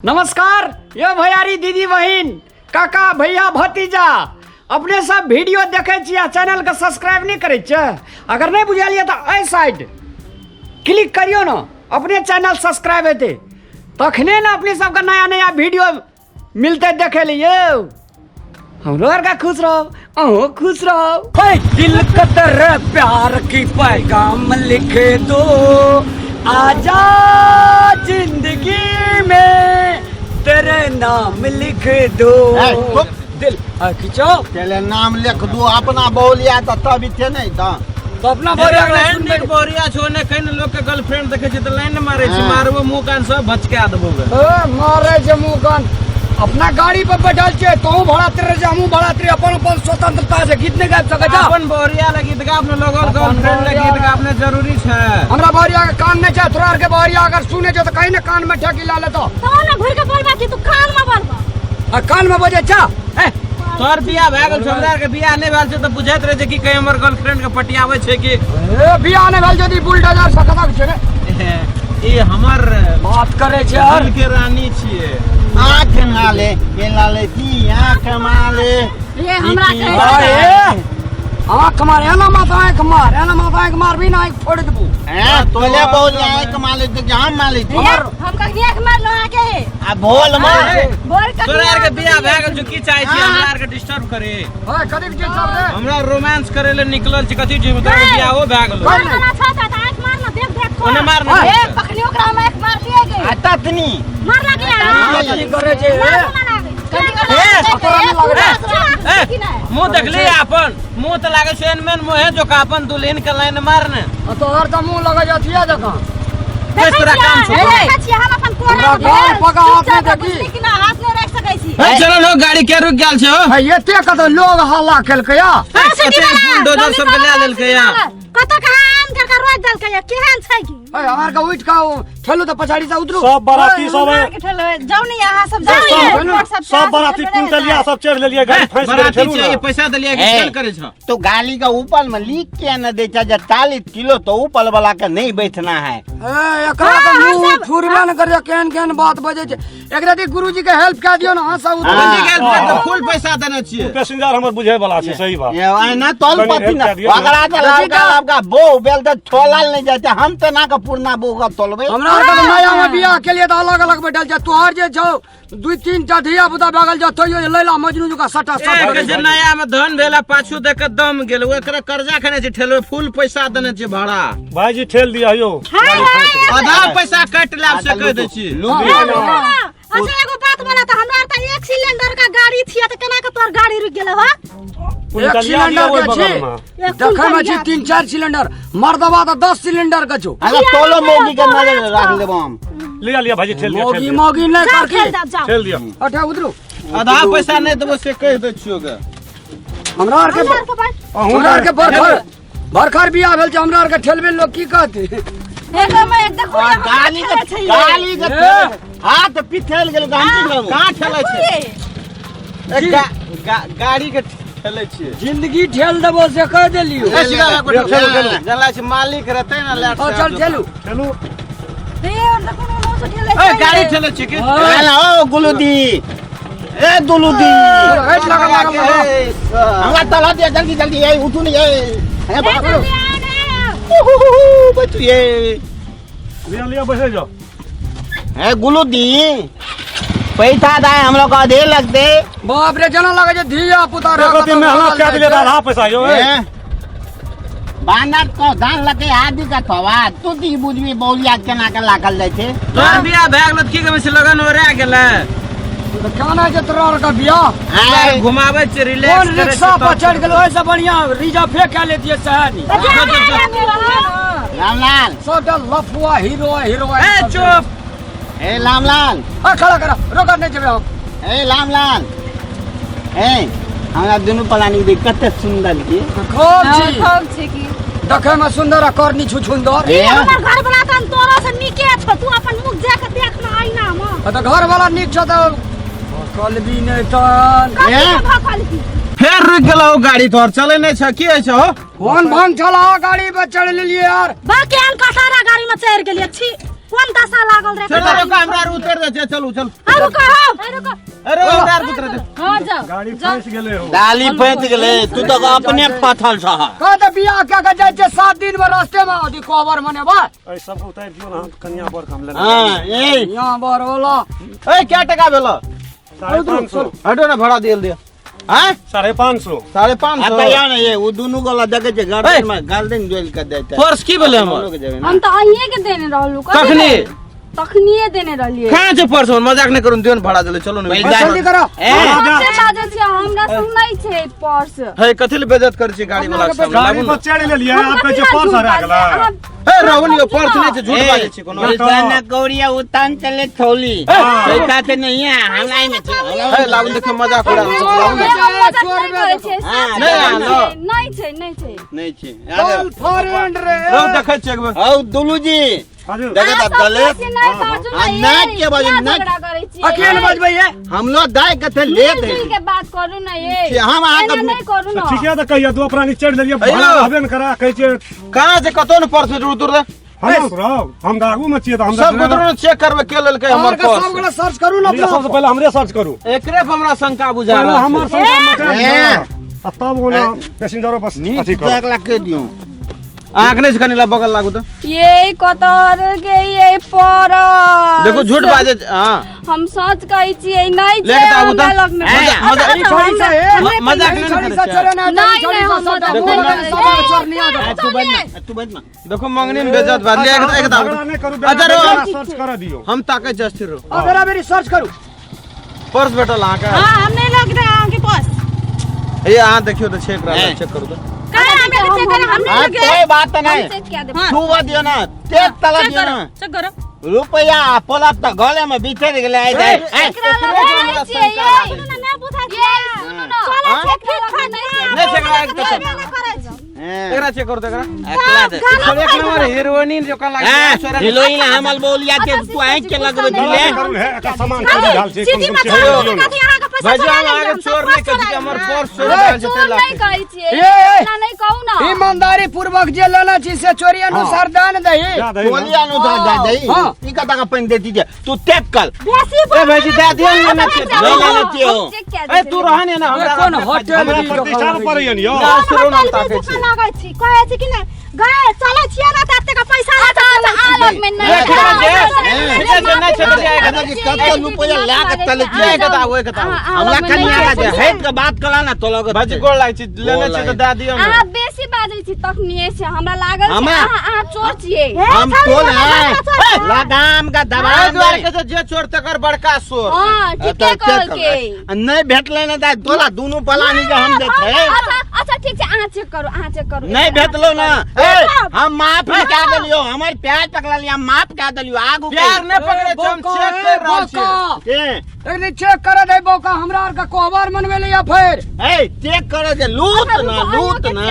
नमस्कार यो भैयारी दीदी बहिन काका भैया भतीजा अपने सब वीडियो देखे छी आ चैनल के सब्सक्राइब नहीं करे छियै। अगर नहीं बुझल ये तो एहि साइड क्लिक करियो ना अपने चैनल सब्सक्राइब हेतै तखने ने अपने सबके नया नया वीडियो मिलते देखे लिए हमरो आर का खुश रहो अहूँ खुश रहो। दिल कतर प्यार की पैगाम लिख दो, आजा जिंदगी में तेरे नाम लिख दो। ए, चुप। दिल खींचो। तेरे नाम लिख दो अपना बोलिया तो तब इथे नहीं तो तो अपना बोलिया के लाइन सुनबे नहीं बोरिया छो ने कहीं लोग के गर्लफ्रेंड देखे छै त लाइन मारे छै। हाँ। मारबो मुंह कान सब भचका देबो गे। ए, मारे छै मुंह कान। अपना गाड़ी पर बैठल छै, तोहू भाड़ा तेरे छै, हमहूँ भाड़ा तेरे, अपन अपन स्वतंत्रता छै, गीत नहीं गाबि सकै छौ। अपन बोरिया लगी गीत गाबने लोगन अपन गर्लफ्रेंड लगी गीत बोरिया। गाबने जरूरी छै। हमरा बहरिया के कान नहीं छै, तोरा आर के बहरिया अगर सुने छौ तऽ कहीं ने कान में ठेकी ला लेतो। तो ना घुर के बोलबा कि तू कान में बोलबा। आ कान में बजे छा ए। तोहर बियाह भए गेल छौ, हमरा आर के बियाह नहि भेल छै तऽ बुझैत रहै छै कि कहीं हमर गर्लफ्रेंड के पटियाबै छै कि। ए, बियाह नहीं भेल जदी बुलडोजर से कतक छै रे। ई हमर बात करे छै यार। दिल के रानी छियै। आँख नाले के लाले की आँख माले। ये हमरा ई कहे अरे आँख मार, एना माथा आँख मार, एना माथा आँख मार भी ना आँख फोड़ देबू। हैं तोले बोलिया आँख माले तो जहाँ माले ये हम कखनी आँख मारलो आके? आ बोल मार। बोल कखनी। तोरा आर के बियाह भए गेल छौ, की चाहै छी हमरा आर के डिस्टर्ब करे? हां, करीब जे सब रे। हमरा रोमांस करे ले निकलल छी, कथी छी तोरा के बियाहो भए गेल। बोल वाला छौ त आँख मार ना, देख देख ओने मार ना। ए कखनी ओकरा हम आँख मार लिए गे। आ ततनी मार लगे। की करे छै ए? ए, मुंह देखली अपन मुंह तऽ लागै छै एनमेन मुँहे जो का अपन दुल्हन के लाइन मारने। आ तोहर तऽ मुंह लगे अथिया जकाँ। बस तोरा काम छौ। हमरा गाल पका हाथ में देखी। ए, चलो लो गाड़ी के रुक गेल छौ। है एते कत लोग हल्ला केलकै या। कते बुलडोजर सब के लए लेलकै या। कत कहाँ आम करके रोक देलकै या, केहन छै की? है हमार के उठ के ठेलू तऽ पछाड़ी से उतरू। सब बाराती सब है। जाउ नहीं अहाँ सब जाउ। सब बाराती कुंटलिया सब चढ़ लेलिए, गाड़ी फंस गेलै। बराती ठेलू छै ना। पैसा देलिए कि ए। खेल करे छौ? तो गाली का ऊपर में लीक किया न दे जे 40 किलो तो ऊपर वाला के नहीं बैठना है। ए, एकरा तऽ मुंह फुरबे न करियो, केहन केहन बात बजै छै। एकरा दी गुरुजी के हेल्प कए दियौ ने, अहाँ सब उतरू। गुरुजी के हेल्प कर, फुल पैसा देने छियै। पैसेंजर हमर बुझे वाला छै, सही बात। ये ऐना तल कनी पति हेल्प ना कए दियौ ने। ओकरा तो लड़का लड़का बो बेल तो छोलाल नहीं जाते, हम तो ना के पुरना बो का तोलबे। हमरा आर के तऽ नया में बियाह के लिए तऽ अलग अलग बैठल छै। तोहर जे छौ दू तीन टा धिया पुता भए गेल छौ, तैयो जे लैला मजनू जकाँ सटा सट ए, करै कहै छै छै। नया में धन भेला पाछू देख के दम गेल, ओकरा कर्जा खेने छै, ठेलवे फुल पैसा देने छै भाड़ा। भाईजी ठेल दिया यौ। आधा पैसा काटि लाब से कहि दै छी। अच्छा एगो बात बोला त हमरा त एक सिलेंडर का गाड़ी छियै त केना के तोर गाड़ी रुक गेल हो? एक कुंटलिया दिया सिलेंडर ओहि के बगल छी में। देखै में छी 3-4 सिलेंडर, मर्दबा तऽ 10 सिलेंडर के छौ। अगर तोलो मौगी के नजर राख लेबो हम। लिया लिया भाईजी ठेल दिया, ठेल मौगी दिया। मौगी नहि जाओ करकी। खेल जाओ जाओ। ठेल दिया। अठे उतरू। आधा पैसा नहि देबो से कहि दै छियौ गे। हमरा आर के हमरा आर के बात हमरा आर के बरखर बरखर बियाह भेल छै, हमरा आर के ठेलबे लोग की कहते? एगो में देखो आ, गाली के गाली के हाथ पिथल गेल, हम की करबो? कहाँ ठेलै छै? ए, गाड़ी के ठेलै छियै। जिंदगी ठेल देबो से कह देलियो। ए, सीधा लग बैठो। ठेलू, ठेलू। जनला छै मालिक रहतै ने लेट ओ से। चल ठेलू। ठेलू। ए देखो ना से ठेले। ए, गाड़ी ठेलै छियै की? ए, ओ गुलुदी, ए दुलुदी, हट लगा लगा लगा। हमरा तला दिया जल्दी जल्दी, ए उठू नहीं, ए ए बाप रे, बचू ये। लिया लिया बैठे जाओ। ए गुलुदी पैसा दाए हम लोग का दे लगते। बाप रे जना लगे छै धिया पुता रे। देखो तीन मेहनत कए दिलियै तऽ आधा पैसा यौ। ए। ए, बानर को धान लगे आदि का थवा तू की बुझबी बौलिया केना के लागल जाइ छै। तोहर बियाह भए गेल त की कहबै से लगन ओरा गेलै। तऽ केना छै तोरा आर के बियाह? आय, घुमाबै छियै रिलैक्स कोन करै छियै रिक्शा पर तब। चढ़ि गेल, ओहिसँ बढ़िया रिजर्वे कए लेतियै सएह नीक। रामलाल। सबटा लफुआ हीरो हीरो। ए चुप। ए रामलाल। ए खड़ा करा रोकऽ नहि जेबै हम। ए रामलाल, ए हमरा दुनू पलानी देख कते सुंदर छी। खूब छी। खूब छै की। देखै में सुंदर आ करनी छु सुंदर। ए, हमर घर वाला त तोरा से नीके छौ, तू अपन मुख जा के देख ना आईना में। आ तऽ घर वाला नीक छौ तऽ कलबी नहि तन। कथी के भकल की? फेर रुकि गेलौ गाड़ी, तोहर चलै नहि छ, की होइ छौ? कोन भंग छला गाड़ी पर चढ़ लेलियै यार। बा केहन कसारा गाड़ी में चढ़ गेलियै छी। कोन दशा लागल रहे चलो रुको हमरा आर उतर दे चलू चल आ रुको हौ रुको अरे हमरा आर उतर दे हां जाओ गाड़ी फंस गेलै हो डाली फैंस गेलै तू तऽ अपने फथल छह कह तऽ बियाह कए के जाइ छै 7 दिन में रास्ते में अथी कोबर मनेबै एहि सब उतारि दियौ ने हम कनिया बर हम लेने हाँ ए यहाँ बर वाला ए क्या टका भेलो 550 हटो ना भाड़ा दियल दियो हैं 550 550 आ तऽ ने ये ओ दुनू गोला देखै छै गर्दन में गर्दन जोड़ि के दैते पर्स की भेलै हमर लोग जेबै ना हम तऽ अहिए के देने रहलू कखनी? तखनिए देने रहलिए कहाँ छै पर्स हमर मजाक नहि करू दियौ ने भाड़ा देले चलो ने पैसा जल्दी करो ए से बाजै छियै हमरा संग नहि छै पर्स हे कथी ले बेइज्जत करै छी गाड़ी वाला के सामने गाड़ी लाबू पर ने चढ़ि लेलियै आब कहै छै पर्स हरा गेलै हे राहुल यो पर्स नहि छै झूठ बाजै छी कोनो पैसा ना कौड़िया उतान चले थोली पैसा ते नहीं है हमरा में छै हे लाबू देखियौ मजाक उड़ा रहल छै, लाबू ने। नहि छै नहि छै नहीं छै कौन फॉरेन रे रहू देखै छियै एक बेर हौ दुलू जी हाजू देखत अहाँ अब सब दले बेसी नहि बाजू हाँ, ने, नाक के बाजू, किया नाक। झगड़ा करै छियै? अकेले बजबै ये हम लोग दाय कथे ले दे मिलजुल के बात करू ने ये हम अहाँके- एना नहि करू ने ठीके तऽ कहिया दू प्राणी चढ़ि लेलियै अइयो। भाड़ा रहबे ने करा कहै छियै कहाँ छै कतौ ने पर्स छै उतर दे हम रहब हम तऽ आगू में छियै तऽ हम सब उतर ने चेक करबै के लेलकै हमर और के सब पर्स गोला सर्च करू ने अपना सबसँ पहिले हमरे सर्च करू एकरे पर हमरा शंका बुझा पहिले रहल हमर छै शंका मटा ए। आ तब ओना पैसेंजरो बस अथी करू नीक लाग के दियो आँख नहि छै कनी ला बगल लागू तऽ ये कतर के ये परस देखो झूठ बाजै छै, हाँ हम सच कहै छियै नहि छै लेके तऽ आबू तऽ। हमरा लग में ए, अच्छा, मजा- अच्छा, छोड़ी हमरा- से, ए, हमरे मजाक पैसा- नहि छोड़ी ने सा करै चोरे ना नहीं, छोड़ी नहीं, सा हम सब मजाक देखो नहीं ना करै सब छियै। चोर नहीं आ तू बैठ ना तू बैठ ना देखो मंगनी में बेइज्जत बा ले एक एक झगड़ा नहि करू अच्छा रहो सर्च कर दियौ हम ताकै छी स्थिर रहो अब बेरा बेरी सर्च करू पर्स भेटल अहाँके हाँ हम नहीं लग रहा अहाँके पर्स हे अहाँ देखियौ तऽ चेक रहल ए। चेक करू तऽ कहाँ हमें के चेक करे हम नहीं हाँ लग रहा कोई बात नहीं हम चेक किया देब छुआ दियो ना तेज तला दियो ना चेक करो रुपया पोला त गले में बिछड़ गेलै आइ जाय एकरा लग नहीं छियै ये ना पूछा ये सुनू ना चलो चेक कर नहि चेक करा एक तऽ एकरा चेक करू तऽ एकरा एकला सब एक नंबर हीरोइन जकाँ लागै छै हिलोइन हमल बोलिया के तू आँख के लगबै झगड़ा दिले नहि करू हे एकर सामान चोरी झाल छै सिटी कम में से कम चेक कर दियौ ने भाईजी हम अहाँके चोर नहि कहै छी हमर पर्स चोरी भेल छै चोर ताहि नहीं लाके कहै छियै ए, ए। एना नहीं कहू ना ईमानदारी पूर्वक जे लेना छी से चोरी अनुसार दान दही जा दही ने। बोलिया नु दा दा दही हाँ। ई कता का पानी देती जे तू टेक कर बेसी ए भाईजी दए दियौ ने लेना छै ले लेने छियै हो। चेक किया ए तू रह ने ना हमरा कोन होटल हमरा प्रतिष्ठा पर पड़ैया ने यौ ना सुनो ना ताकै छी लागै छी कहै छी कि नहि गए चलै छियै ना तऽ एतेक पैसा अच्छा अच्छा आलग में नहीं ए, ठीक छै, ठीक छै, नहि छै तऽ जाए कता कि कते रुपया ला के चले छियै एक बताबू, एक बताबू। हमरा कनिया के हेट के बात कला ना तो लगत भाईजी गोर लागै छी लेने छै तऽ दए दियौ ने अहाँ बेसी बाजै छी तखनिए से हमरा लागल छै हमरा? अहाँ अहाँ चोर छियै हम टोल है लगाम का एहि दबाव दुआरे कहै छै जे चोर तकर बड़का चोर हां ठीके कहलकै नहीं भेटलै ना तऽ तोला दुनू पलानी के हम जे छै अच्छा अच्छा ठीक छै अहाँ चेक करू अहाँ चेक करू नहीं भेटलो ना ए हम माफ कए देलियो हमर प्यार पकड़लियो हम माफ कए देलियो आगू के प्यार नहि पकड़ै छै हम चेक कर रहल छियै के एकनी चेक कर दे बौका हमरा आर के कोहबर मनवे ले या फेर ए चेक करे जे लूट ना लूट ना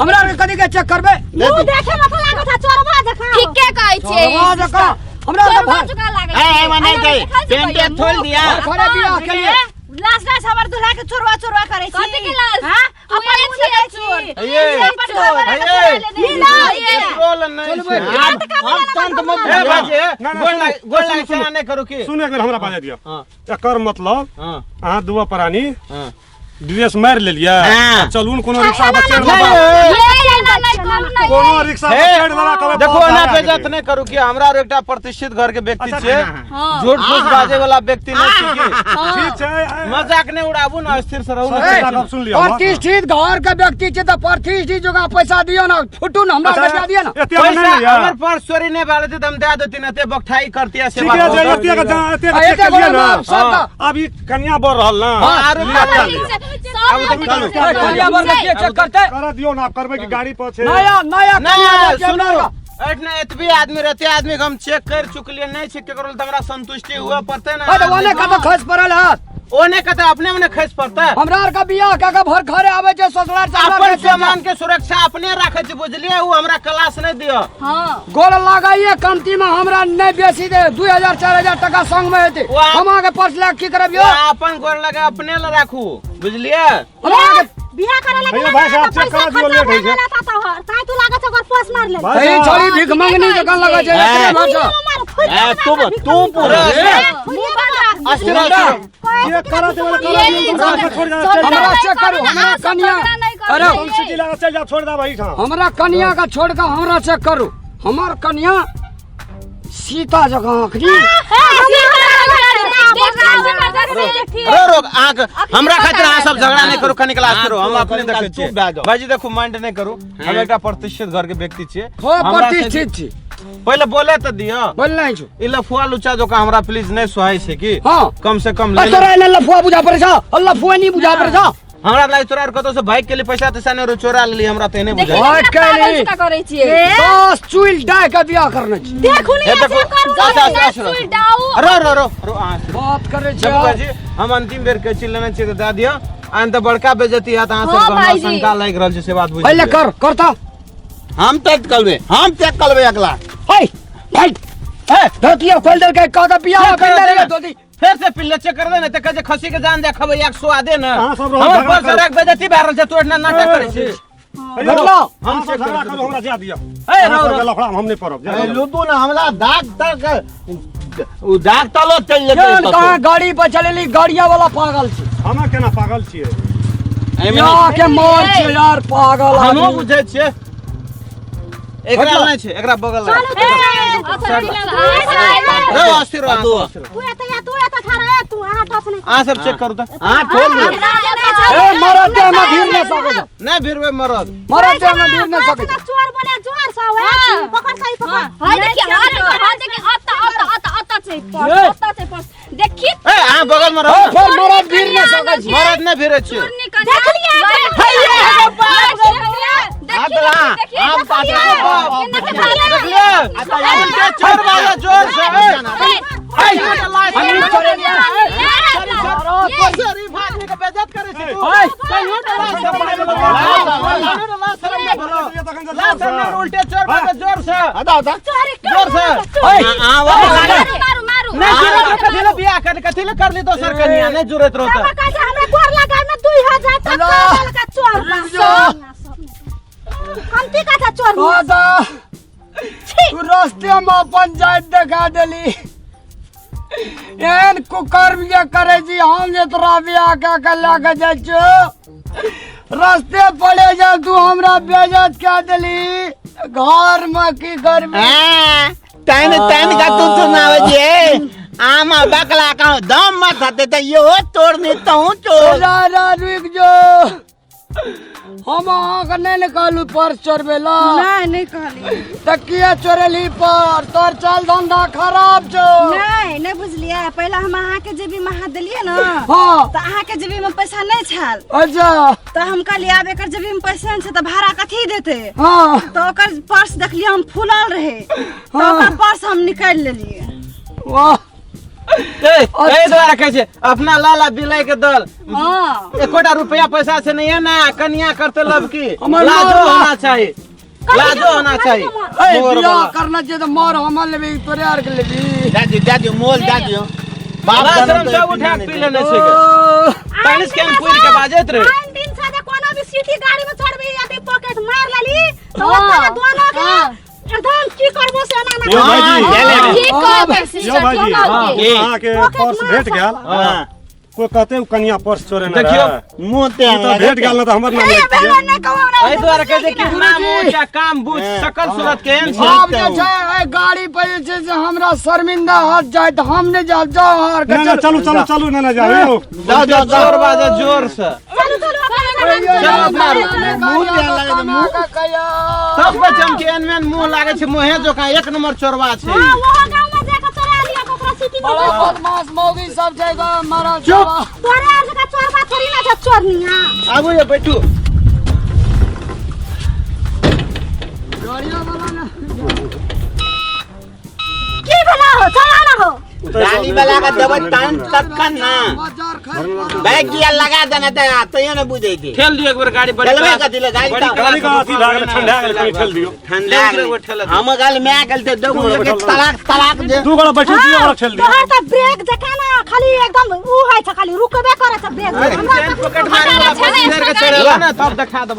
हमरा आर के कथी के चेक करबे मुंह देखे में तो लागत है चोरबा जकाँ ठीके कहै छियै चोरबा जकाँ हमरा आर के चोरबा भाई जकाँ लागै ए, ए, मने के पेंटे खोल दिया। घरे बियाह के लिए लास्ट लास्ट हमर दूल्हा के चोरवा चोरवा करै छी कथी के लास्ट हां अपन मुंह देखै छी ये अपन घर वाला के ये चोरा लेने छी। पेट्रोल नहि छै हम तंत मत ए भाईजी ए, ना, ना, गोर सुनू, लाग गोर सुनू, लाग सुनू। छै नहि करू की सुनू एक बेर हमरा बाजऽ दिअ हाँ एकर मतलब हाँ अहाँ दुआ प्राणी हाँ ड्रेस मारि लेलियै हाँ। चलू ने कोनो रिक्शा पर चढ़ि नहीं, लेबै ये ना नहीं करू ना कोनो रिक्शा पर हे, चढ़ि लेबै कहबै देखो बहुत एना भाड़ा बेइज्जत गेलै। नहि करू कि हमरा आर एकटा प्रतिष्ठित घर के व्यक्ति अच्छा, छियै हाँ। झूठ फूस बाजे वाला व्यक्ति नहि छी की ठीक छै मजाक नहि उड़ाबू ने स्थिर से रहू ए, ने गप सुन लिअ हमर। प्रतिष्ठित घर के व्यक्ति छै तऽ प्रतिष्ठित जगह पैसा दियौ ना फुटू ना हमरा आर के दए दिअ ना एते नहि पैसा ने यऽ। हमर पर्स चोरी नहि भेल रहतै तऽ हम दए देती ने एते बकठाई करती से ठीक बात छै एते के जा एते आ, के एते चेक गोरा करियै ना बाप, सबके। आब ई कनिया बढ़ रहल ना हाँ, आरो लिअ, क्या लिअ। ए, कनिया बर के के चेक करतै कर दियौ ना करबै कि गाड़ी पर छै नया नया कनिया नहीं बर के सुनू हमरा आरके। एठना एतबी आदमी रहते आदमी के हम चेक कर चुकलिए नहीं छै केकरो तऽ हमरा संतुष्टि हुए पड़ते ना अरे ओने कतऽ खसि पड़ल हत ओने कतऽ अपने मने खसि पड़तै हमरा आर के बियाह कऽ के भर घरे आबै छै ससुराल से हमरा अपन आर के सामान के सुरक्षा अपने राखे छी बुझलिए उ हमरा क्लास नहीं दियो हां गोल लगाइए कमती में हमरा नहीं बेसी दे 2000 4000 टका संग में हेतै वाह। हम अहाँके पर्स लए के की करब यौ ओ अपन गोर लगा अपने ल राखू बुझलिए हम अहाँके बियाह करे लगे भैया, भाई साहब, चेक पैसा करा दियो, खर्चा लेट होइ भए छै। गेल था तोहर ताई तू लागत ओकर पर्स मार ले भाई ई साहब, छोरी भीख मंगनी जकाँ लगै छै एकरे भाषा। ए, तू पूरा मुंह बंद राख अस्थिर अस्थिर चेक करा दे वाला करा दियो, हमरा छोड़ जा चल जा। हमरा चेक करू हमरा कनिया अरे हम सिटी लगा चल जा छोड़ दा भाई ठाम। हमरा कनिया का छोड़ के हमरा चेक करू हमर कनिया सीता जकाँ अखनी रो रोक आँख हमरा खातिर अहाँ सब झगड़ा नहीं करू कनिक अस्थिर हम अपने देखै छियै चुप भए जाउ। भाईजी देखू माइंड नहीं करू हम एकटा प्रतिष्ठित घर के व्यक्ति छियै हो हमरा से- प्रतिष्ठित छी पहिले बोले तऽ दिअ बोल नहीं छु ई लफुआ लुचा जोका हमरा प्लीज नहीं सोहाय छै की हाँ। कम से कम आ ले तोरा एने लफुआ बुझा पड़ै छौ आ लफुआ नहीं बुझा पड़ै छौ हमरा लागि तोरा आर कतौ से भागि के लिए पैसा तैसा नहीं चोरा लेली हमरा तऽ एने बुझाइ भागि के एली। करै छियै बस चुइल डाय के बियाह करने छी देखू हे नहीं देखू, ऐसे करू अच्छा, अच्छा, अच्छा। डाउ रो रो रो रो अहाँ से। बात करे छै देखू भाईजी हम अंतिम बेर कहै छी लेने छियै तऽ दए दिअ आन तऽ बड़का बेजती हैत अहाँ हाँ, सबके हमरा भाईजी। शंका लागि रहल छै से बात बुझि पहिले लिअ। कर करता हम चेक करबे हम चेक करबे अगला है भाई हे, धोतिया खोल देलकै कह दे बियाह चेक कर कर दे। देलकै धोती फेर से पिल्ले चेक कर दे ने तऽ कहै छै खसी के जान दे खबै एक स्वादे ने अहाँ सब रहू, हमर झगड़ा पर्स करू। राख बेजती भए रहल छै तू एतना नाटक करै छी भैया, बदलो। हम सब झगड़ा करू हमरा जा दिअ। ए, अहाँ रहो, सबके रहो। लफड़ा में हम नहीं पड़ब जा ए, दियौ। लुदू ना हमरा दाग तक उ दाग तलो चल जेतै केहन कहाँ गाड़ी पर चलेली गाड़िया वाला पागल छै हम केना पागल छियै एहिमे बियाह के मार छै यार पागल हमहूँ आदमी। बुझै छियै एकरा नहि छै एकरा बगल लगा। रो अस्थिर रहो, अहाँ सब अस्थिर रहो। तू एते या तू एते ठहरा ए, तू अहाँ टच नहीं अहाँ सब चेक करू तऽ हां खोल दे ए मरद देह में भीड़ नहीं सकै छै नहि भिड़बै मरद मरद देह में भीड़ नहीं सकै छै चोर बने जोर से आवे पकड़ सही पकड़ हाय देखिए हाय देखिए अत अत अत अत छै पर्स अत छै पर्स देखी ए अहाँ बगल में ए रहू ने। फेर मरद भीड़ नहीं सकै छै मरद नहि भिड़ै छियै देख लिया देखलियै उल्टे चोर बाजा जोर से शरीफ आदमी के बेइज्जत करै छै तू। कहियो तऽ लाज शरम नहि भेलौ। लाज शरम नहि भेलौ। लाज शरम नहि, उल्टे चोर बाजा जोर से अदा अदा जोर से हां मारू मारू नहि जुड़ैत रहो कथी ले बियाह कर कथी ले कर ली दोसर कनिया नहि जुड़ैत रहो तऽ कहै छै हमरा गोर लगाय में 2000 टका देलका चोर कमती का था चोर दादा तू रास्ते में अपन जाइत देखा देली एहन कुकर्म जे करे छी हम जे तोरा बियाह कए के लए के जाइ छियौ रास्ते पड़े जा तू हमरा बेइज्जत कए देली घर में की करबी हां तैन तैन का तू सुनावे जे आमा बकला का दम मत हते त यो तोड़ नहीं तू चोर रा रा रुक जो हम अहाँके नहि ने कहलू पर्स चोरबै ला नहीं नहीं कहली तऽ किया चोरेली पर तोर चाल धंधा खराब छौ नहीं नहीं बुझलियै पहले हम अहाँके जेबी में हाथ देलियै ने हाँ तऽ अहाँके जेबी में पैसा नहीं छल अच्छा तऽ हम कहलियै आब एकर जेबी में पैसा नहीं छै तऽ भाड़ा कथी देतै हाँ तऽ ओकर पर्स देखलियै हम फूलल रहै तऽ हाँ। ओकर पर्स हम निकालि लेलियै वाह एहि दुआरे कहै छै अपना लाला बिलाइ के दल हाँ एकोटा रुपया पैसा से नहीं है ना कनिया करते लब की हमर लाजो मार होना चाहिए लाजो होना चाहिए ए मोर बियाह वाला। करना चाहिए तऽ मार हमर लेबी तोरे आर के लेबी दादी दादी मोल दादी बाप लाज जनम शरम तो सब उठा के पी लेने छै ओ, पहले स्कैन पूरी के बाजैत रहे आन दिन से जे कोनो भी सिटी गाड़ी में चढ़बी यदि पॉकेट मार लेली तऽ ओतऽ दोनो के एकदम की करबो से एना यौ ना भाईजी ठीक कहलकै यौ सिस्टर भाईजी ठीक कहलकै अहाँके पर्स भेट गेल हां कोई कहते कनिया पर्स चोरे ने देखियौ, रहे। मुंह ते ई तऽ भेट गेल ने तऽ हमर नाम ए लिख दियै। बेलो नहीं कहू हमरा एहि दुआरे कहै छै कि नाम ऊँच आ काम बूझ सकल सूरत केहन छै आब जे छै एहि गाड़ी पर जे छै से हमरा शर्मिंदा हाथ जाय तऽ हम नहि जायब जाउ अहाँ आर के ना ना चलू। चलू चलू चलू ना ना जाओ जाओ जाओ जोर बाजा जोर से चलू चलू चलू अपना मुंह ते लगे मुंह सब बच्चा के एन मेन मुंह लागे छै मुहे जोका एक नंबर चोरवा छै हां वहां गांव में जाके चोरा लिया ओकरा सिटी में बड़ा बदमाश मौगी सब छै ग मारा चुप तोरे आर जका चोरबा थोड़ी ना छै चोरनिया आबू ये बैठू गाड़िया वाला ना की भेला हो चला ना हो उतर गाड़ी वाला के देबै तहन तखन ना। बैग गियर लगा देना तऽ तैयो ने बुझै छै। ठेल दियो एक बेर गाड़ी बड़ी चलबै कथी ले गाड़ी बड़ी तऽ गाड़ी का अथी भए गेलै, ठंडा गेलै, कनि ठेल दियौ। ठंडा गेलै। हम गल मैं गेल तऽ दू गोटे के तलाक तलाक दे। दू गोटा बैठल छी, ओकरा ठेल दियौ। तोहर तऽ ब्रेक जकाँ ना खाली एकदम उ होइ छै, खाली रुकबे करै छै ब्रेक। हमरा पॉकेट मारे वाला बस इधर के चढ़ेला ना तब देखा देबो।